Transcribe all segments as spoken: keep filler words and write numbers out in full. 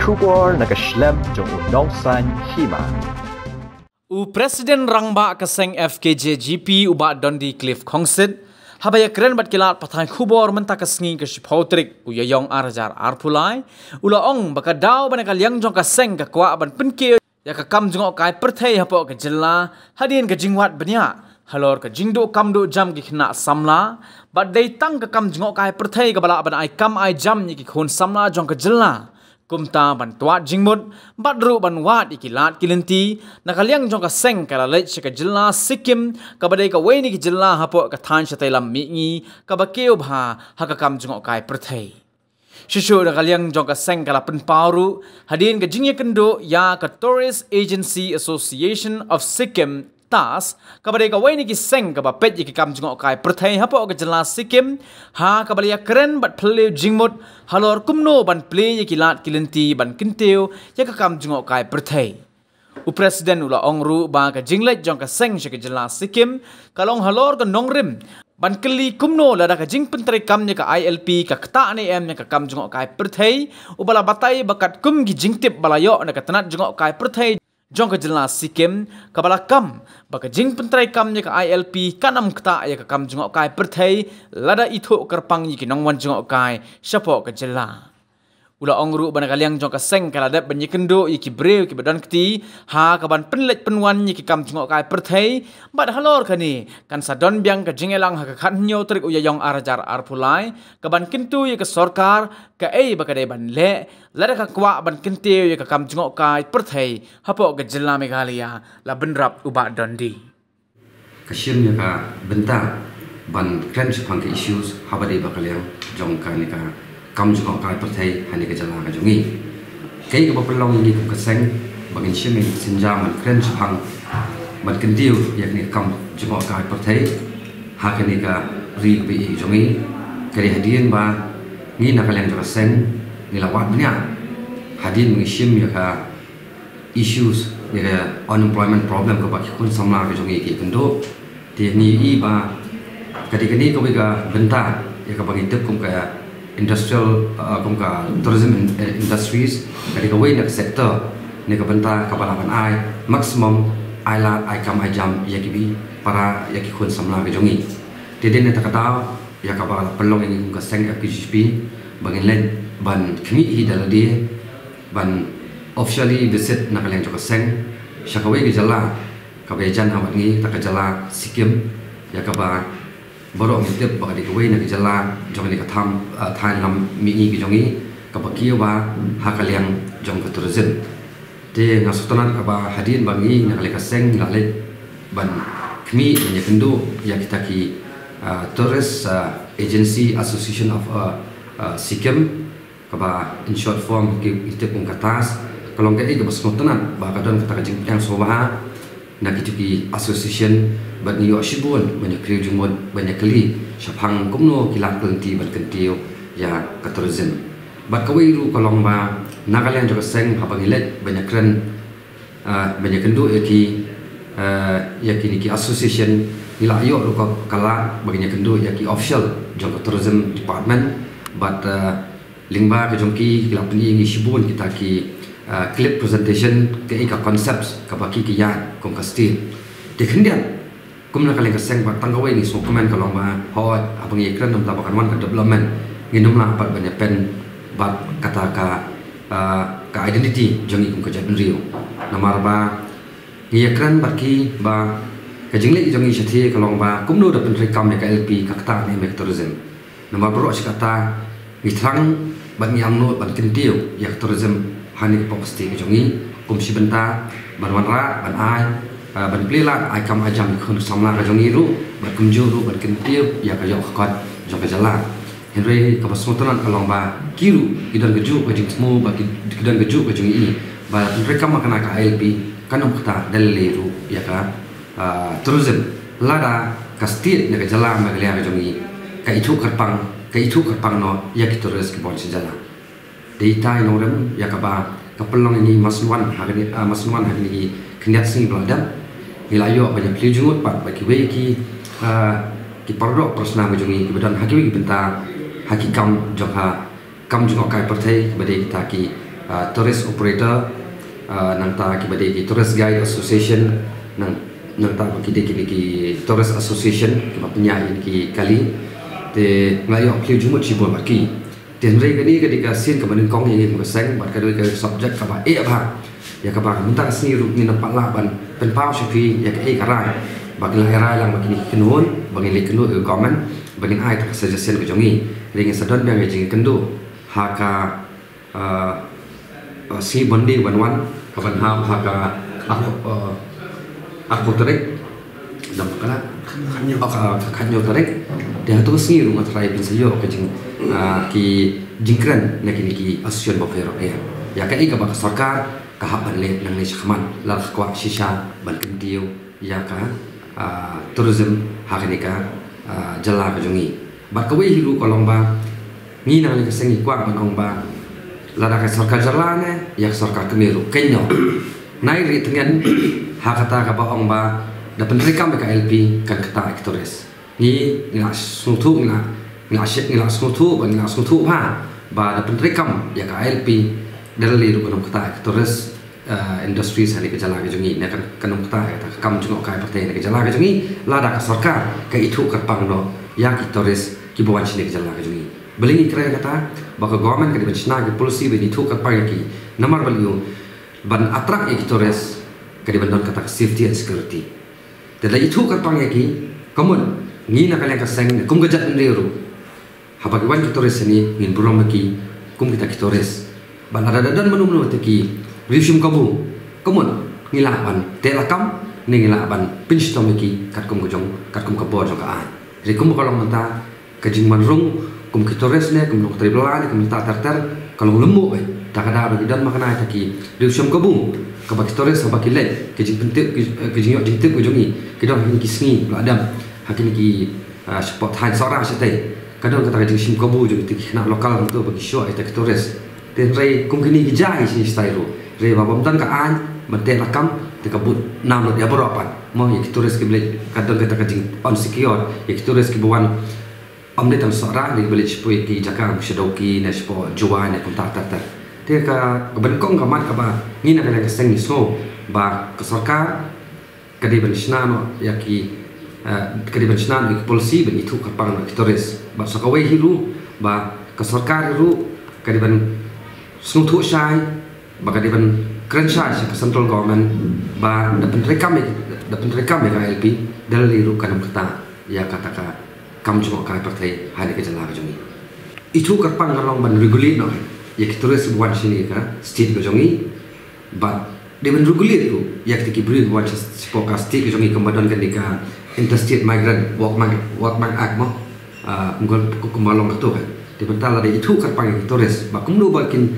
Khubor na ka shlem jong u Nongsaiñ Hima. U President Rangbah ka seng F K J G P u Bah Dondi Cliff Khongsit, haba ïakren bad ki lad pathai khubor mynta ka sngi ka shiphew tarik u Ïaïong ar hajar arphew lai, u la ong ba ka daw ba na ka liang jong ka seng ka kwah ban pynkiew ïa ka kam jngohkai pyrthei hapoh ka jylla, hadien ka jingwad bniah halor ka jingduh kam duh jam ki khynnah samla, bad dei tang ka kam jngohkai pyrthei kaba lah ban ai kam ai jam ïa ki khun samla jong ka jylla. Kumta ban twad jingmut, bad ruh ban wad ïa ki lad ki lynti, na ka liang jong ka seng ka la leit sha ka jylla Sikkim, kaba dei kawei na ki jylla hapoh ka thaiñ shatei lam mihngi, kaba kiew bha ha ka kam jngohkai pyrthei. Shisha na ka liang jong ka seng ka la pynpaw ruh, hadien ka jingïakynduh ïa ka Tourist Agency Association of Sikkim, TAASS, kaba dei kawei na ki seng kaba peit ïa ki kam jngohkai pyrthei hapoh ka jylla Sikkim, ha kaba la ïakren bad phylliew jingmut halor kumno ban plie ïa ki lad ki lynti ban kyntiew ïa ka kam jngohkai pyrthei. U President u la ong ruh ba ka jingleit jong ka seng sha ka jylla Sikkim ka long halor ka nongrim ban kylli kumno lada ka jingpyntreikam ïa ka I L P ka ktah ne em ïa ka kam jngohkai pyrthei, u ba la batai ba katkum ki jingtip ba la ïoh na ka tnat jngohkai pyrthei jong ka jylla Sikkim, kaba la kam ba ka jingpyntreikam ïa ka I L P kan ym ktah ïa ka kam jngohkai pyrthei lada ithuh kyrpang ïa ki nongwan jngohkai shapoh ka jylla. U la ong ruh ba na ka liang jong ka seng ka la dep ban ïakynduh ïa ki briew kiba don kti ha kaban pynleit pynwan ïa ki kam jngohkai pyrthei, bad halor kane kan sa don biang ka jingïalang ha ka khathynñiew tarik u Ïaïong ar hajar arphew lai, kaban kyntu ïa ka sorkar kaei ba ka dei ban leh lada ka kwah ban kyntiew ïa ka kam jngohkai pyrthei hapoh ka jylla Meghalaya, la bynrap u Bah Dondi. Ka shim ïa ka bynta ban kren shaphang ka issues haba dei ba ka liang jong kane ka kam jngohkai pyrthei ha kane ka jylla ka jong ngi. Kaei kaba pynlong ïa ngi kum ka seng ba ngin shim ïa ka sienjam ban kren shaphang ban kyntiew ïa kane ka kam jngohkai pyrthei ha kane ka ri kaba ïeit jong ngi. Ka dei hadien ba ngi na ka liang jong ka seng ngi la wad bniah hadien ba ngi shim ïa ka issues ïa ka unemployment problem kaba ki khun samla ka jong ngi ki ïakynduh. Te ngi ïohi ba ka dei kane kawei ka bynta ïa kaba ngi tip kum ka industrial, uh, kum ka tourism in-, eh, industries, ka dei kawei na ka sector ne ka bynta kaba lah ban ai maximum ai lad ai kam ai jam ïa ki para ïa ki khun samla ka jong ngi. Te dei na kata ka daw ïa kaba la pynlong ïa ngi kum ka seng F K J G P ba ngin leit ban khmih hi da lade ban officially visit na ka liang jong ka seng sha kawei ka jylla kaba ïajan ha bad ngi, ta ka jylla Sikkim, ïa kaba baroh ngi tip ba ka dei kawei na ka jylla jong kane ka tham, ah, thaiñ lam mihngi ka jong ngi kaba kiew bha ha ka liang jong ka tourism. Te nga sngewtynnat kaba hadien ba ngi na ka liang ka seng la leit ban khmih ban ïakynduh ïa kita ki, ah, tourist, ah, agency association of, ah, ah, Sikkim, kaba in short form ki, ki tip kum ka TAASS, ka long kaei kaba sngewtynnat ba ka don kata ka jingpdiang sngewbha na kito ki association bad ngi ïoh shibun ban ïakren jingmut ban ïakylli shaphang kumno ki lad ki lynti ban kyntiew ïa ka tourism. Bad kawei ruh ka long ba na ka liang jong ka seng haba ngi leit ban ïakren, ah, ban ïakynduh ïa ki, ah, ïa kine ki association ngi la ïoh ruh ka lad ban ïakynduh ïa ki official jong ka tourism department bad, ah, lyngba ka jong ki, ki la pyni ïa ngi shibun kita ki, ah, clip presentation kaei ka concepts kaba ki ki ïaid kum ka state. Te khyndiat kum na ka liang ka seng bad tang kawei ngi sngewkmen ka long ba hooid haba ngi kren namar ba kan wan ka development ngin ym lah pat ban ïapen bad kata ka, ah, ka identity jong ngi kum ka jaitbynriew. Namar ba ngi ïakren bad ki ba ka jingleit jong ngi shathie ka long ba kumno da pyntreikam ïa ka I L P ka ktah ne em ïa ka tourism. Namar baroh shi katta ngi thrang bad ngi angnud ban kyntiew ïa ka tourism ha kane ka pong ka state ka jong ngi kum shi bynta ban wanrah ban ai, ah, ban plie lad ai kam ai jam ïa ki khun samla ka jong ngi ruh bad kumjuh ruh ban kyntiew ïa ka ïoh ka kot jong ka jylla. Hynrei kaba sngewtynnat ka long ba ki ruh ki don kajuh ka jingthmu bad ki, ki don kajuh ka jingïohi ba pyntreikam ma kane ka I L P kan ym ktah da lei lei ruh ïa ka ah, tourism. Lada ka state ne ka jylla Meghalaya ka jong ngi ka ithuh kyrpang, ka ithuh kyrpang noh ïa ki tourist kiba wan sha jylla. Dei ita i nongrim ïa kaba ka pynlong ïa ngi masnwan ha kine, ah, masnwan ha kine ki khyndiat sngi ba la dep. Ngi la ïoh ban ïa plie jingmut pat bad kiwei ki, ah, ki paralok parasnam ka jong ngi kiba don ha kiwei ki bynta ha ki kam jong ka kam jngohkai pyrthei kiba dei kita ki, ah, tourist operator, ah, nangta kiba dei ki tourist guide association, nang nangta ba ki dei ki dei ki tourist association kiba pynïaid ïa ki kali. Te nga ïoh phi jingmut shibun bad ki. Te hynrei kane ka dei ka sien kaba nyngkong ïa ngi kum ka seng bad ka dei ka subject kaba eh bha. Ïa kaba mynta ka sngi ruh ngin ym pat lah ban pynpaw sha phi ïa kaei ka rai ba ngin la rai lang ba kine ki kynhun ba ngin leit kynduh ïa ka government ba ngin ai ta ka suggestion ka jong ngi. Hynrei ngin sa don biang ïa jingkynduh ha ka, ah, ah, sngi Monday ban wan, ka ban hap ha ka arphew, ah, arphew tarik. Dang ka la? Oh, ka, ka khatñiew tarik. Te hato ka sngi ruh nga tharai phin sa ïoh ka jing, ah, ki jingkren na kine ki association bapher bapher. Ïa kaei kaba ka sorkar ka hap ban leh nangne shakhmat, lada ka kwah shisha ban kyntiew ïa ka, ah, tourism ha kane ka, ah, jylla ka jong ngi. Bad kawei hi ruh ka long ba ngi na kane ka seng ngi kwah ban ong ba lada ka sorkar jylla ne ïa ka sorkar kmie ruh, kynnoh nai ri tngen ha kata kaba ong ba da pyntreikam ïa ka I L P kan ktah ïa ki tourist. Ngi, ngi la sngewthuh, ngi la, ngi la shit, ngi la sngewthuh ba, ngi la sngewthuh ba ba da pyntreikam ïa ka I L P da lei ruh kan ym ktah ïa ka tourist, eh, industries ha kane ka jylla ka jong ngi, ne kan, kan ym ktah ïa ka kam jngohkai pyrthei ha kane ka jylla ka jong ngi lada ka sorkar ka ithuh kyrpang noh ïa ki tourist kiba wan sha kane ka jylla ka jong ngi. Balei ngi kren kata? Ba ka government ka dei ban shna ki policy ban ithuh kyrpang ïa ki. Namar balei? Ban attract ïa ki tourist ka dei ban don kata ka safety and security. Te lada ithuh kyrpang ïa ki, ka mut ngi na ka liang ka seng ne kum ka jaitbynriew ruh, haba ki wan ki tourist hangne ngin burom ïa ki kum kita ki tourist. Bad lada da don mano mano te ki riew shim kabu, ka mut ngi lah ban teh lakam ne ngi lah ban pynshitom ïa ki katkum ka jong, katkum ka bor jong ka aiñ. Hynrei kumba ka long mynta, ka jingwan rung kum ki tourist ne kum nongtrei bylla ne kum nongtrei ter ter ka long lymbuh eh. Ta ka daw ba ki don ma ka nai ta ki riew shim kabu kaba ki tourist haba ki leit ka jingpyntip, ki, eh, ka jingïoh jingtip ka jong ngi ki don ha kine ki sngi ba la dep ha kine ki, ah, shapoh thaiñ Sohra shatei. Ka don kata ka jingshim kabu jong kita ki khynnah local hangto ba ki shoh ïa kita ki tourist. Te hynrei kum kine ki jia hi shi stai ruh, hynrei ba bym don ka aiñ ban teh lakam te ka bud nam lut ïa baroh pat. Mo, ïa ki tourist kiba leit ka don kata ka jing insecure, ïa ki tourist kiba wan ym dei tang Sohra, dei kiba leit shapoh ki jaka kum sha Dawki ne shapoh Jowai ne kumta ter ter. Te ka, kaba nyngkong ka mat kaba ngi na ka liang ka seng ngi sngew ba ka sorkar ka dei ban shna noh ïa ki, eh, ka dei ban shna noh ïa ki policy ban ithuh kyrpang noh ïa ki tourist. Bad sa kawei hi ruh ba ka sorkar hi ruh ka dei ban sngewthuh shai, ba ka dei ban kren shai sha ka central government ba da pyntreikam ïa, da pyntreikam ïa ka I L P, da lei ruh kan ym ktah ïa kata ka kam jngohkai pyrthei ha kane ka jylla ka jong ngi. Ithuh kyrpang ka long ban regulate noh ïa ki tourist ba wan sha kane ka state ka jong ngi. Bad dei ban regulate ruh ïa kita ki briew ba wan sha, shapoh ka state ka jong ngi kumba don kane ka Interstate Migrant Work Bank, Work Bank Act mo. Ah, kumba, kumba long kato kan. Te mynta lada ithuh kyrpang ïa ki tourist ba kumno ba kin,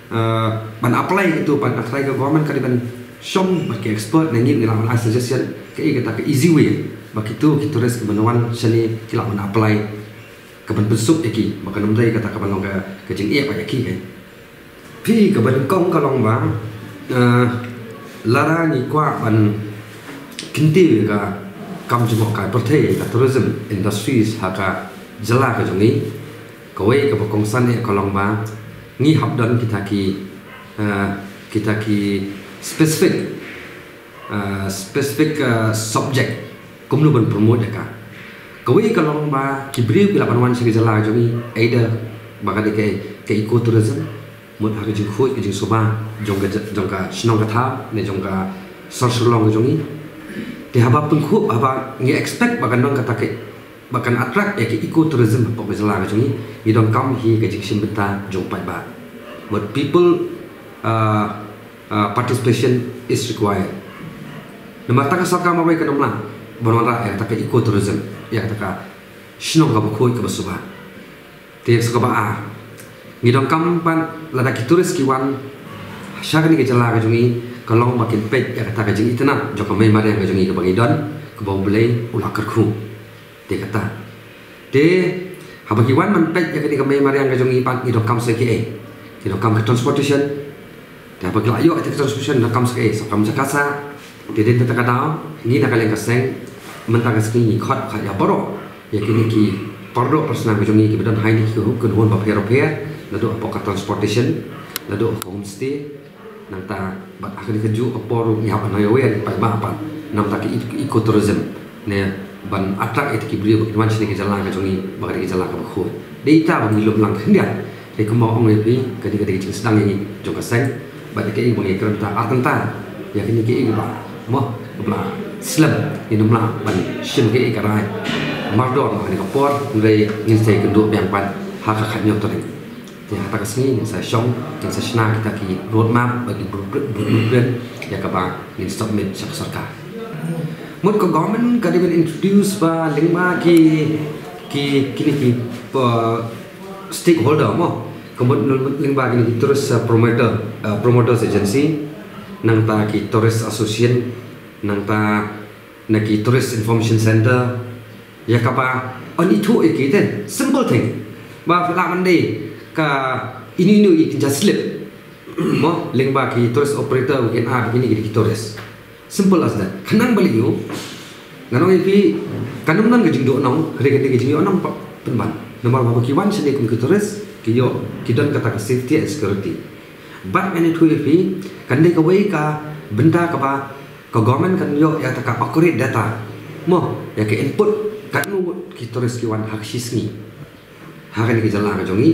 ah, ban apply kato, ban apply ka government ka dei ban shong bad ki expert ne ngi, ngi lah ban ai suggestion kaei kata ka easy way ba kito ki tourist kiban wan shane ki lah ban apply, kaban pynsuk ïa ki ba kan ym dei kata kaban long ka, ka jingeh pat ïa ki kan. Phi, kaba nyngkong ka long ba, eh, lada ngi kwah ban kyntiew ïa ka kam jngohkai pyrthei, ka tourism industries ha ka jylla ka jong ngi, kawei kaba kongsan eh ka long ba ngi hap don kita ki, eh, kita ki specific, eh, specific, eh, subject kumno ban promote ïa ka. Kawei ka long ba ki briew ki lah ban wan sha ka jylla ka jong ngi, either ba ka dei ka, ka eco tourism, mut ha ka jingkhuid ka jingsuba jong ka, jong ka shnong ka thaw ne jong ka sor Shillong ka jong ngi. Te haba pynkhuid, haba ngi expect ba kan don kata ka, ba kan attract ïa ka eco tourism hapoh ka jylla ka jong ngi, ngi donkam hi ka jingshim bynta jong paidbah. Mut people, uh, uh, participation is required. Namar tang ka sorkar marwei kan ym lah ban wanrah ïa kata ka eco tourism, ïa kata ka shnong kaba khuid kaba suba. Te sa kaba ar, ngi donkam pat lada ki tourist ki wan sha kane ka jylla ka jong ngi, ka long ba kin peit ïa kata ka jingitynnad jong ka mei mariang ka jong ngi kaba ngi don, kaba U Blei u la kyrkhu. Te kata. Te haba ki wan ban peit ïa kane ka mei mariang ka jong ngi pat, ngi donkam sa kiei? Ngi donkam ka transportation. Te haba ki la ïoh ïa ka transportation, donkam sa kiei? Sa kam jaka sah. Te dei na kata ka daw ngi na ka liang ka seng mynta ka sngi ngi khot, khot ïa baroh ïa kine ki pardoh parsnam ka jong ngi kiba don ha kine ki kynhun bapher bapher, naduh hapoh ka transportation, Naduh ka homestay, nangta bad ha kane kajuh ka por ruh ngi hap ban ïa wan paidbah pat namar ka eco-, ecotourism ne ban attract ïa ki briew ba kin wan shane ka jylla ka jong ngi ba ka dei ka jylla kaba khuid. Dei ita ba ngi lum lang khyndiat. Te kumba ong ïa phi, ka dei ka dei ka jingsdang ïa ngi jong ka seng bad ïa kaei ba ngi kren ta ar kynta ïa kine kiei kiba mo ba la slem, ngim lah ban shim kiei ka rai mardor ha kane ka por, hynrei ngin sa ïakynduh biang pat ha ka khathynñiew tarik. Te ha kata ka sngi ngin sa shong, ngin sa shna kita ki roadmap bad ki blueprint, blueprint ïa kaba ngin submit sha ka sorkar. Mut ka government ka dei ban introduce ba lyngba ki, ki, kine ki, uh, stakeholder mo. Ka mut lyngba kine ki tourist, uh, promoter, uh, promoters agency, nangta ki tourist association, nangta na ki tourist information center, ïa kaba yn ithuh ïa ki te, simple thing. Ba lah ban dei ka inu inu i kynja slip mo lyngba ki tourist operator, u kin ai ba kine ki dei ki tourist. Simple as that. Khnang ba lei ïoh, ngan ong ïa phi, kan ym don ka jingduhnong, hynrei ka dei ka jingïohnong pynban. Namar ba ki wan shane kum ki tourist, ki ïoh, ki don kata ka safety and security. Bad ngan ïathuh ïa phi, kan dei kawei ka bynta kaba ka government kan ïoh ïa kata ka accurate data mo, ïa ka input katno ngut ki tourist ki wan ha ka shi sngi ha kane ka jylla ka jong ngi,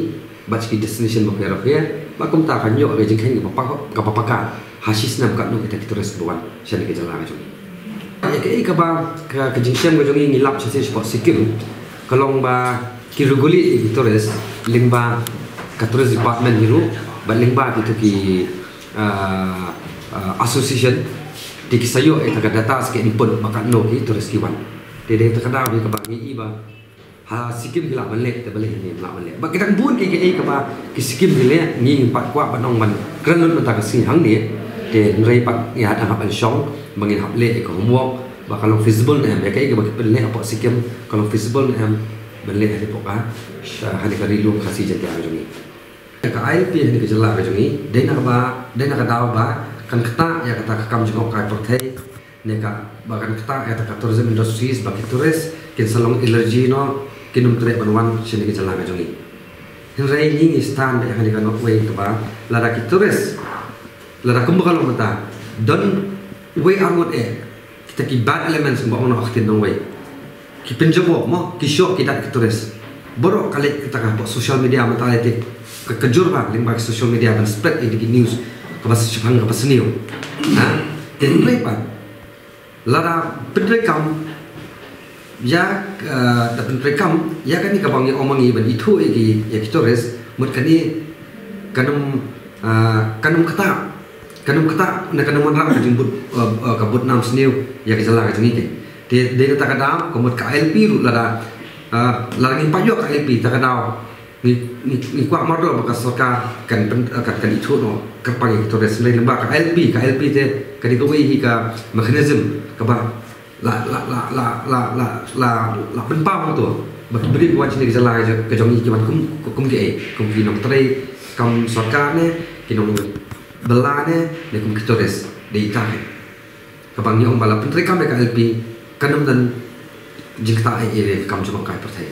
bad ki destination bapher bapher, bad kumta kan ïoh ka jingkheiñ kaba paka, kaba paka ha shi snem katno kita ki tourist ba wan shane ka jylla ka jong ngi. Ïa kaei kaba ka, ka jingshem ka jong ngi ngi lap shisha shapoh Sikkim, ka long ba ki regulate ïa ki tourist lyngba ka tourist department hi ruh bad lyngba kito ki, ah, ah, association, te ki sa ïoh ïa kata ka data sa ki input ba katno ki tourist ki wan. Te dei kata ka daw hi kaba ngi i ba ha Sikkim ki lah ban leh, te balei ngim lah ban leh? Ba ki dang bun ki, kiei kaba ki Sikkim ki leh, ngi ngim pat kwah ban ong ban kren lut mynta ka sngi hangne. Te hynrei pat ngi hap, hap ban shong ba ngin hap leh ïa ka homework ba ka long feasible ne em, ïa kaei kaba ki pynleh hapoh Sikkim ka long feasible ne em ban leh hapoh ka, sha, ha kane ka Ri-lum Khasi Jaiñtia ka jong ngi. Ka I L P ha kane ka jylla ka jong ngi, dei na kaba, dei na ka daw ba kan ktah ïa kata ka kam jngohkai pyrthei, ne ka, ba kan ktah ïa kata ka tourism industries, ba ki tourist kin sa long allergy noh, kin ym treh ban wan shane ka jylla ka jong ngi. Hynrei ngi, ngi stand ha kane ka nongwei kaba lada ki tourist, lada kumba ka long mynta, don wei ar ngut eh kita ki bad elements ba ong noh ha ka ktien nongwei, ki pynjaboh mo, ki shoh ki dat ki tourist. Baroh ka leit kata ka hapoh social media mynta lei te, ka, ka jur ba lyngba ki social media ban spread ïa ki news kaba sa shaphang kaba sniew. Ha? Te hynrei pat lada pyntreikam ïa, eh, da pyntreikam ïa kane kaba ngi ong ma ngi ban ithuh ïa ki, ïa ki tourist, mut kane kan ym, eh, kan ym ktah, kan ym ktah ne kan ym wanrah ka jingbud, eh, eh, ka budnam sniew ïa ka jylla ka jong ngi. Te dei na kata ka daw ka mut ka I L P ruh lada, eh, lada ngim pat ïoh ka I L P, kata ka daw ngi, ngi, ngi kwah mardor ba ka sorkar kan pyn-, kan, kan ithuh noh kyrpang ïa ki tourist. Hynrei lyngba ka I L P, ka I L P te ka dei kawei hi ka mechanism kaba la, la, la pynpaw hangto ba ki briew ki wan shane ka jylla ka jong ngi ki wan kum, kum kiei, kum ki nongtrei kam sorkar ne, ki nongbylla ne, ne kum ki tourist. Dei ita hi kaba ngi ong ba la pyntreikam ïa ka I L P kan ym don jingktah ei ei ïa ka kam jngohkai pyrthei.